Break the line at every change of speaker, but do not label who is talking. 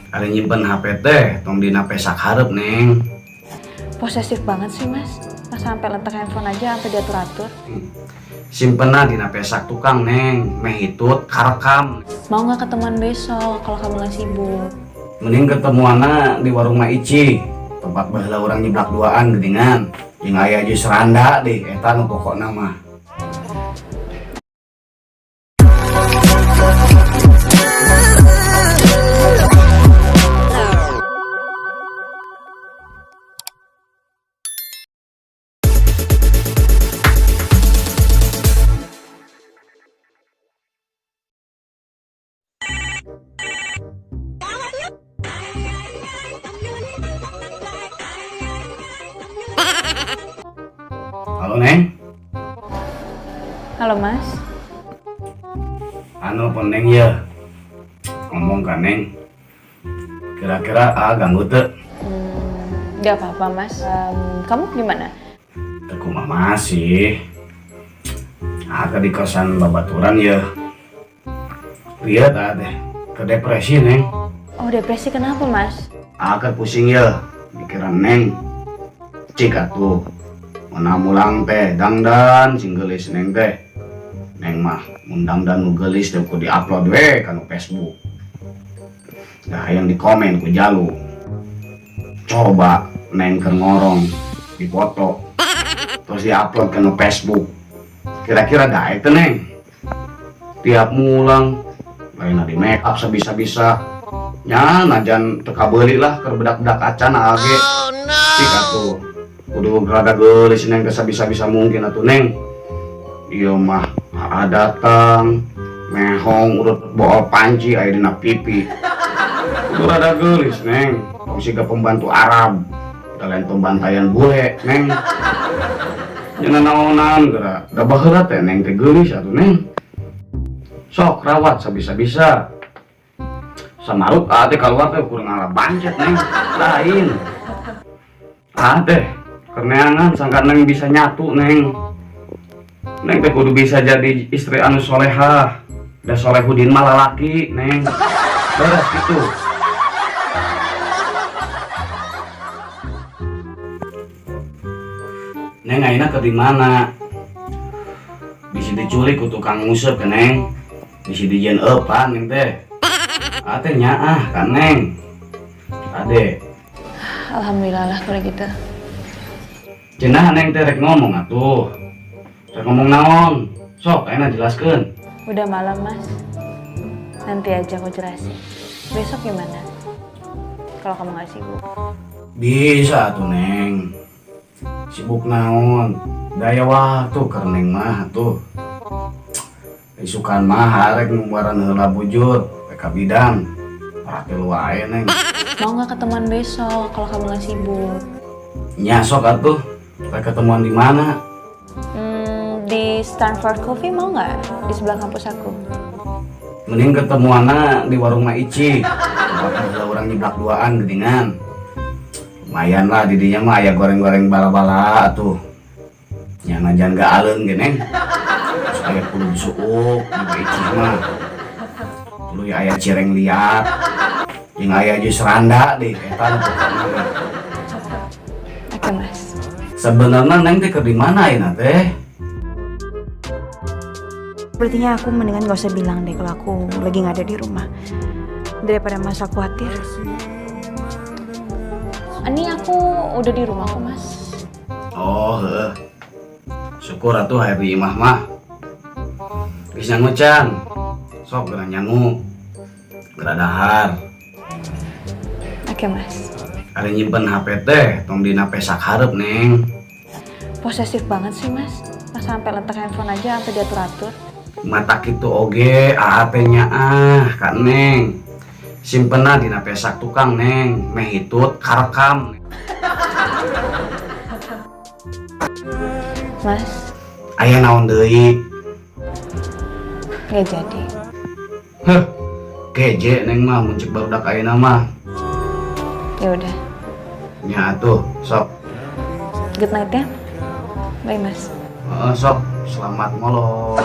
Ari nyimpen HP teh tong dina pesak hareup, Neng.
Posesif banget sih, Mas. Masa sampai letak handphone aja sampai diatur-atur.
Simpenna dina pesak tukang, Neng. Meh hitut karekam.
Mau nggak ketemuan besok kalau kamu nggak sibuk?
Mending ketemuanna di warung Ma Ici. Tempat baheula urang nyeblak duaan geuningan. Jeung aya jus randa deh, eta nu pokokna mah. Halo, Neng.
Halo, Mas.
Anu pon Neng ya. Ngomong ka Neng. Kira-kira ganggu teu?
Gak apa-apa, Mas. Kamu gimana?
Teu kumaha sih. Ke di kosan babaturan ya. Lihat ah teh, ke depresi, Neng.
Oh, depresi kenapa, Mas?
Ke pusing ya, mikiran Neng. Cik atuh. Mana mulang teh dangdan sing geulis Neng teh. Neng mah mun dangdan nu geulis teh ku di-upload we kana Facebook. Nah, yang di komen ku jalu. Coba Neng keur ngorong dipoto terus di-upload ke Facebook. Kira-kira daek teh, Neng. Tiap mulang lain di make up sabisa-bisa. Nya najan teu kabeuli lah keur bedak-bedak acan age. Oh, no. Cik atuh. Kudu rada geulis Neng teh sabisa-bisa mungkin atuh, Neng. Ieu mah aa datang mehong urut bool panci aya dina pipi. Kudu rada geulis, Neng. Tong siga pembantu Arab. Da lain pembantaian bule, Neng. Nya naonan geura. Da baheula teh Neng teh geulis atuh, Neng. Sok rawat sabisa-bisa. Samaruk aa teh kaluar teh kurang ngala bancet, Neng. Lain. Aa teh kerneangan sangka Neng bisa nyatu, Neng. Neng teh kudu bisa jadi istri anu solehah. Da Solehudin mah lalaki, Neng. Beres gitu. Neng ayeuna keur di mana? Bisi diculik ku tukang nguseup ke Neng. Bisi dijieun eupan Neng teh. Aa teh nyaah ka Neng. Ade.
Alhamdulillah lah kalau gitu.
Cenah Neng teh rek ngomong atuh. Rek ngomong naon? Sok ayeuna jelaskeun.
Udah malam, Mas. Nanti aja aku jelasin. Besok gimana? Kalau kamu nggak sibuk.
Bisa tuh, Neng. Sibuk naon? Daya waktu keur Neng mah tuh. Isukan mah arek ngumbaran heula bujur, rek ka bidang. Parate wae, Neng.
Mau nggak ketemuan besok kalau kamu nggak sibuk?
Nya sok atuh. Rek ketemuan di mana?
Di Stanford Coffee mau nggak? Di sebelah kampus aku.
Mending ketemuanna di warung Ma Ici. Tempat heula urang nyeblak duaan geuningan. Lumayan lah didinya mah aya goreng-goreng bala-bala atuh. Nya najan gak aleun ge, Neng. Terus aya kudu suuk di Ma Ici mah. Tuluy aya cireng liat. Jeung aya jus randa deh eta nu pokokna mah.
Oke, Mas.
Sebenarnya Neng teh keur di mana ayeuna teh?
Sepertinya aku mendingan gak usah bilang deh kalau aku lagi nggak ada di rumah. Daripada Mas aku khawatir. Ini aku udah di rumah kok, Mas.
Oh, heeh. Syukur atuh aya di imah mah. Geus nyangu can. Sok geura nyangu. Geura dahar.
Oke, Mas.
Ari nyimpen HP teh tong dina pesak hareup, Neng.
Posesif banget sih, Mas. Masa sampai letak handphone aja sampai diatur-atur.
Mata kitu oge aa teh nyaah ka Neng. Simpenna dina pesak tukang, Neng. Meh hitut karekam.
Mas.
Aya naon deui?
Nggak jadi.
Heh. Keje Neng mah mun cek barudak ayeuna mah.
Ya udah.
Nya atuh, sok.
Good night ya. Bye, Mas.
Heeh, sok. Selamat molor.